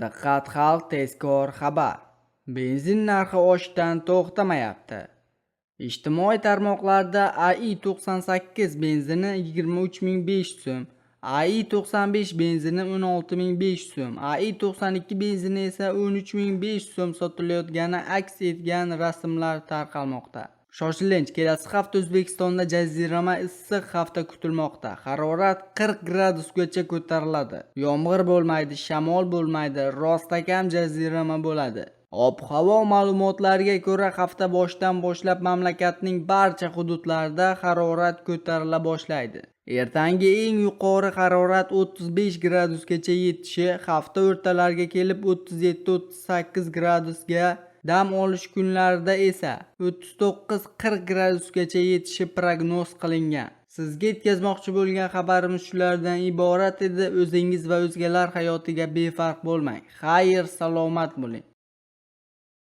Diqqat xalq, tezkor xabar. Benzin narxi oshishdan to'xtamayapti. Ijtimoiy tarmoqlarda AI 98 benzini 23 500 so'm, AI 95 benzini 16 500 so'm, AI 92 benzini esa 13 500 so'm sotilayotgani aks etgan rasmlar tarqalmoqda. Shoshilinch, kelasi hafta O'zbekistonda jazirama issiq hafta kutilmoqda. Harorat 40 gradusgacha ko'tariladi. Yomg'ir bo'lmaydi, shamol bo'lmaydi, rostakam jazirama bo'ladi. Ob-havo ma'lumotlariga ko'ra, hafta boshidan boshlab mamlakatning barcha hududlarida harorat ko'tarila boshlaydi. Ertangi eng yuqori harorat 35 gradusgacha yetishi, hafta o'rtalariga kelib 37-38 gradusga, dam olish kunlarida esa 39-40 gradusgacha yetishi prognoz qilingan. Sizga yetkazmoqchi bo'lgan xabarimiz shulardan iborat edi. O'zingiz va o'zgalar hayotiga befarq bo'lmang. Xayr, salomat bo'ling.